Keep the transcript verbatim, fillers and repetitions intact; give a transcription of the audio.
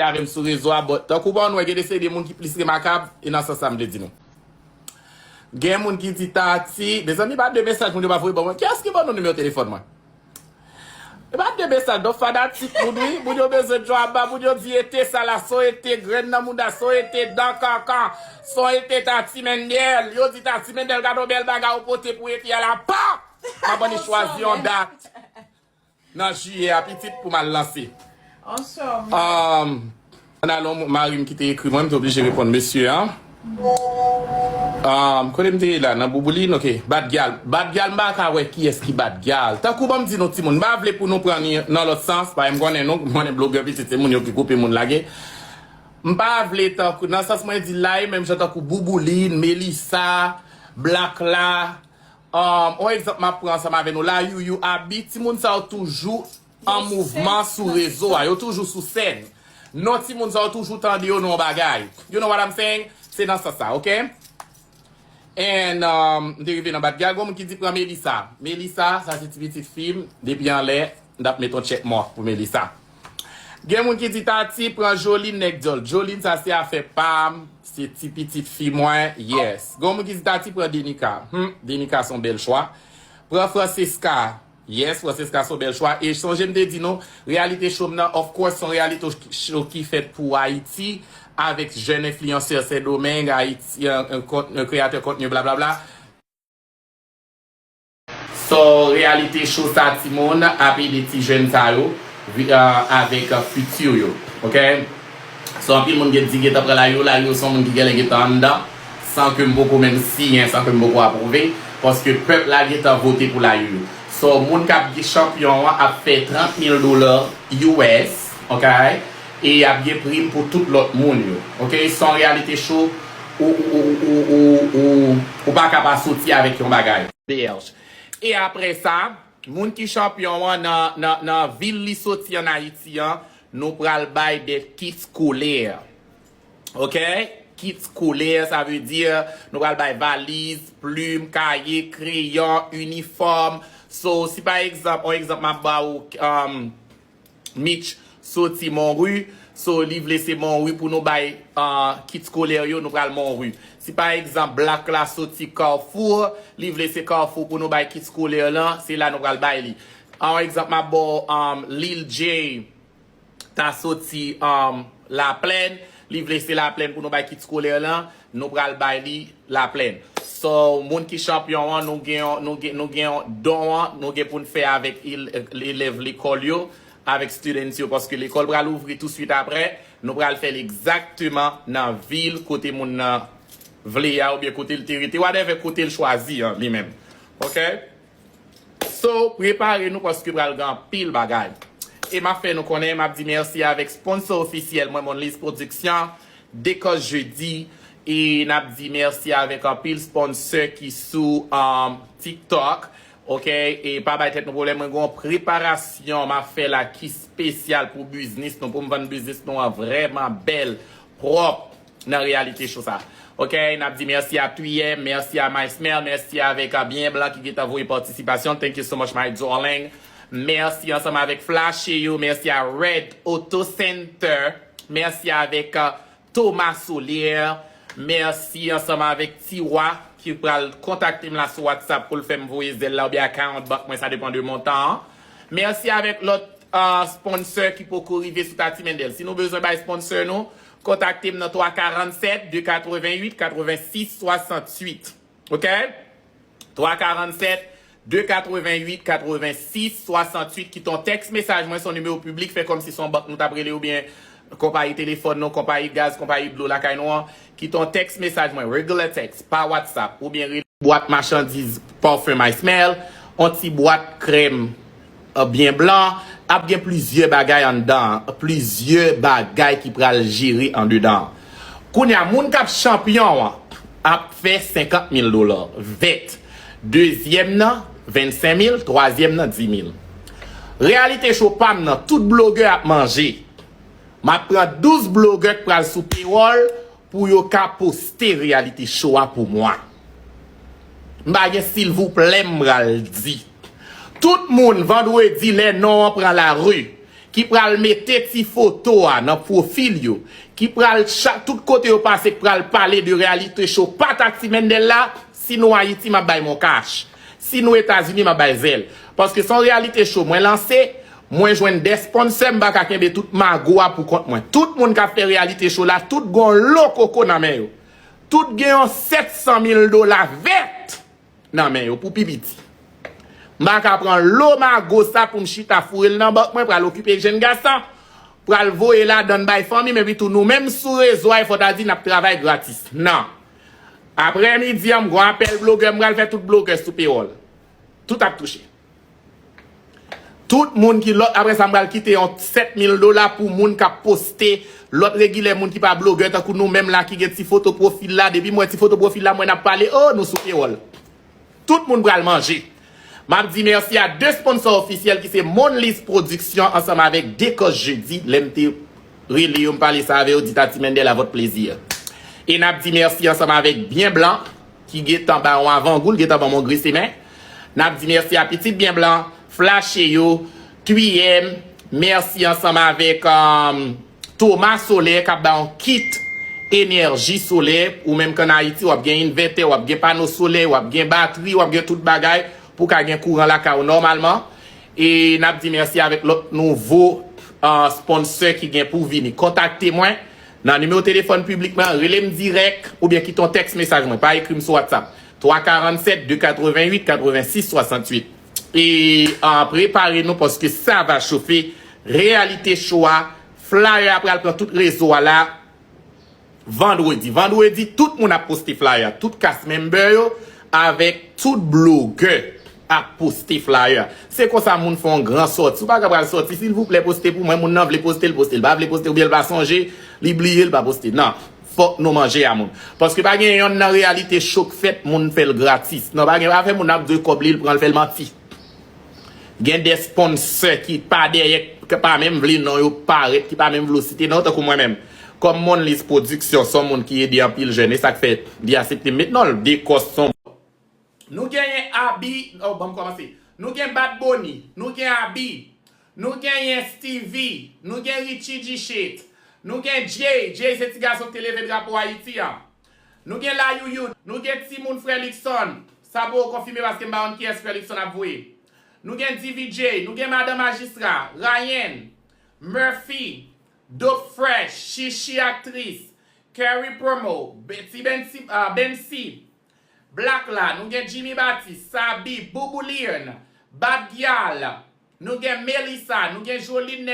avè m sou rezo a, but tankou bon, nou wè gen de seri de moun ki plis remakab, e nan sans sa m vle di nou. Gen moun ki di Tati, mezanmi, pa de mesaj moun yo pa voye ban mwen. Kiyès ki ban nou nimewo telefòn mwen? E pa de mesaj, donk fanatik moun wi, moun yo bezwen djwaba, moun yo di ete sa la, son ete grenn nan mouda, son ete dan kankan, son ete Tati Mendel, yo di Tati Mendel gade yon bèl bagay ou pote pou ete a la, pap! M ap annik chwazi yon dat nan jiyè a pitit pou m al lanse. Um, Ann alon, mari m ki te ekri mwen, m te oblije reponn mesye an. Um, kote m te ye la? Nan Bouboulin? Ok. Bat gyal. Bat gyal, m pa ka wè kiyès ki bat gyal. Tankou ban m di nou timoun, m pa vle pou nou pran ni nan lòt sans, paske m konnen nou, m konnen blogè pitit, se moun yo ki koupe moun lage. M pa vle tankou, nan sans mwen di la, e menm jan tankou Bouboulin, Melissa, Black la, Um, on egzanp m ap pran ansanm avè nou la, Youyou, Abi, timoun sa yo toujou an mouvman sou rezo a, yo toujou sou sèn. Non timoun sa yo toujou tande yo nan yon bagay. You know what I'm saying? Se nan sans sa, ok? And, um, m te rive nan bat gyal, gon moun ki di pran Melissa. Melissa, sa se ti pitit fi m, depi anlè, n ap met yon check mark pou Melissa. Gen moun ki di Tati pran Joline nèg dyòl. Joline sa se afè pa m, se ti pitit fi mwen, yes. Gen moun ki di Tati pran Denica. Hmm, Denica se yon bèl chwa. Pran Francesca. Yes, Francesca se yon bèl chwa. E sonje m te di nou, reality show m nan, of course, se yon reality show ki fèt pou Ayiti, avèk jèn enfliyansè Sendomeng, Ayiti, yon, yon kont-, yon kreyatè kontni, blablabla. So, reality show sa, timoun, ap ede ti jèn sa yo, vi-, euh, avèk, euh, fiti yo, ok? So, anpil moun gen di gentan pran Layo, Layo se yon moun ki genlè gentan anndan, san ke m poko menm siyen, san ke m poko apwouve, paske pèp la gentan vote pou Layo. So, moun k ap gen chanpyon an ap fè trant mil dola U S, ok? E y ap gen prim pou tout lòt moun yo, ok? Se yon reality show ou, ou, ou pa ka pa soti avèk yon bagay. Bèj. E apre sa, moun ki chanpyon an nan, nan, nan vil li soti ann Ayiti an, nou pral bay de kit skolè. Ok? Kit skolè, sa vle di, nou pral bay valiz, plim, kaye, kreyon, inifòm. So, si pa egzanp, yon egzanp m ap ba ou, um, Mitch soti Monri, so li vle se Monri pou nou bay, ah, kit skolè yo, nou pral Monri. Si pa egzanp, Black la soti Carrefour, li vle se Carrefour pou nou bay kit skolè lan, se la nou pral bay li. An egzanp, m ap ba w, um, Lil J ta soti, um, Laplèn, li vle se Laplèn pou nou bay kit skolè lan, nou pral bay li Laplèn. So, moun ki chanpyon an, nou gen, nou gen, nou gen don an, nou gen pou n fè avèk el-, elèv lekòl yo, avèk students yo, paske lekòl pral ouvri touswit apre, nou pral fè l egzakteman nan vil kote moun nan vle a, oubyen kote l te rete, whatever kote l chwazi an, li menm. Ok? So, prepare nou paske pral gen anpil bagay. E m ap fè nou konnen, m ap di mèsi avèk sponsor ofisyèl mwen, Monlise Production, Dekòs Jedi. E n ap di mèsi avèk anpil sponsor ki sou, um, TikTok. Ok, e pa bay tèt nou pwoblèm, mwen gen yon preparasyon m ap fè la ki espesyal pou biznis nou, pou m vann biznis nou an vrèman bèl, pwòp nan reality show sa. Ok, n ap di mèsi a Twiyè, mèsi a My Smell, mèsi avèk a Byen Blan ki gentan voye patisipasyon. Thank you so much, my darling. Mèsi ansanm avèk Flashe yo, mèsi a Red Auto Center, mèsi avèk, uh, Thomas Solier, mèsi ansanm avèk Tiwa ki pral kontakte m la sou WhatsApp pou l fè m voye zèl la oubyen account bank mwen, sa depann de montan an. Mèsi avèk lòt, uh, sponsor ki poko rive sou Tati Mendel. Si nou bezwen bay sponsor nou, kontakte m nan twa karannsèt, de katrevenn uit, katrevensis, swasanntuit. Ok? Twa karannsèt, de katrevenn uit, katrevensis, swasanntuit. Kite yon tèks mesaj mwen, se yon nimewo piblik, fè kòmsi se yon bank nou t ap rele oubyen konpayi telefòn nou, konpayi gaz, konpayi dlo lakay nou an. Kite yon tèks mesaj mwen, regular text, pa WhatsApp, oubyen rele bwat machandiz pafen My Smell, yon ti bwat krèm, uh, Byen Blan, ap gen plizyè bagay anndan, plizyè bagay ki pral jere andedan. Kounye a, moun k ap chanpyon an ap fè senkant mil dola, vèt. Dezyèm nan, vennsenk mil, twazyèm nan, di mil. Reality show pa m nan, tout blogè ap manje. M ap pran douz blogè k pral sou pewòl pou yo ka poste reality show a pou mwen. M pa gen silvouplè m pral di. Tout moun, vandredi, lè non an pran lari, ki pral mete ti foto a nan pwofil yo, ki pral chak tout kote yo pase, ki pral pale de Reality Show pa ta Ti Mendel la, si nou Ayiti, m ap bay Moncash. Si nou Etazini, m ap bay Zelle. Paske se yon Reality Show mwen lanse, mwen jwenn de sponsè, m pa ka kenbe tout mago a pou kont mwen. Tout moun k ap fè Reality Show la, tout gen yon lo koko nan men yo. Tout gen yon sèt san mil dola vèt nan men yo pou pi piti. M pa ka pran lo mago sa pou m chita foure l nan bank mwen, pral okipe jenn gason, pral voye ladann bay fanmi m, epi tou nou menm sou rezo a, fò ta di n ap travay gratis. Non. Aprè midi an, m gon apèl blogè, m pral fè tout blogè sou pewòl. Tout ap touche. Tout moun ki lòt, aprè sa, m pral kite yon sèt mil dola pou moun k ap poste, lòt regilè moun ki pa blogè, tankou nou menm la ki gen ti foto pwofil la, depi m wè ti foto pwofil la, mwen ap pale, oh, nou sou pewòl. Tout moun pral manje. M ap di mèsi a de sponsò ofisyèl ki se Monlis Production ansanm avèk Dekòs Jedi, lè m te rele yo, m pale sa avè yo, di ta Ti Mendel a vòt plezi. E n ap di mèsi ansanm avèk Byen Blan, ki gentan ba yon avangou, l gentan ban m yon gri semen. N ap di mèsi a Pitit Byen Blan, Flache yo, Twiyè m, mèsi ansanm avèk, um, Thomas Soler k ap ba yon kit enèji solè. Ou menm k ann Ayiti, w ap gen envètè, w ap gen pano solè, w ap gen batri, w ap gen tout bagay pou w ka gen kouran lakay ou nòmalman. E n ap di mèsi avèk lòt nouvo, ah, sponsè ki gen pou vini. Kontakte mwen nan nimewo telefòn piblik mwen, rele m dirèk oubyen kite yon tèks mesaj mwen, pa ekri m sou WhatsApp. Twa karannsèt, de katrevenwit, katrevensis, swasanntuit. E, ah, prepare nou paske sa va chofe. Reality Show a, flyer a pral pran tout rezo a la. Vandredi. Vandredi, tout moun ap poste flyer. Tout cast member yo avèk tout blogè ap poste flyer. Se konsa moun fè yon gran sòti. Ou pa ka pral sòti, silvouplè, poste pou mwen. Moun nan vle poste, l poste. L pa vle poste, oubyen l pa sonje, li bliye, l pa poste. Non. Fòk nou manje a moun. Paske pa gen yonn nan Reality Show k fèt, moun fè l gratis. Non, pa gen, pa fè moun ap dwe kòb li, l pran l fè l manti. Gen de sponsè ki pa dèyè, ki pa menm vle non yo parèt, ki pa menm vle w site non, tankou mwen menm. Kòm Monlis Production, se yon moun ki ede anpil jèn, e sa k fè li aksepte m met non l, Dekòs se yon. Nou genyen Abi, oh, ban m kòmanse. Nou gen Bad Bunny, nou gen Abi, nou genyen Stevie, nou gen Richie G Shit, nou gen Jay, Jay se ti gason ki te leve drapo Ayiti an. Nou gen La Youyou, nou gen timoun frè Luckson. Sa poko konfime paske m pa konn kiyès frè Luckson ap voye. Nou gen D V J, nou gen Madan Majistra, Ryan, Murphy, Dope Fresh, Chichi aktris, Kerry Promo, Be- Ti Bensi, ah, Bensi, Black La, nou gen Jimmy Baptiste, Sabi, Boubou Lion, Bad Gyal, nou gen Melissa, nou gen Joline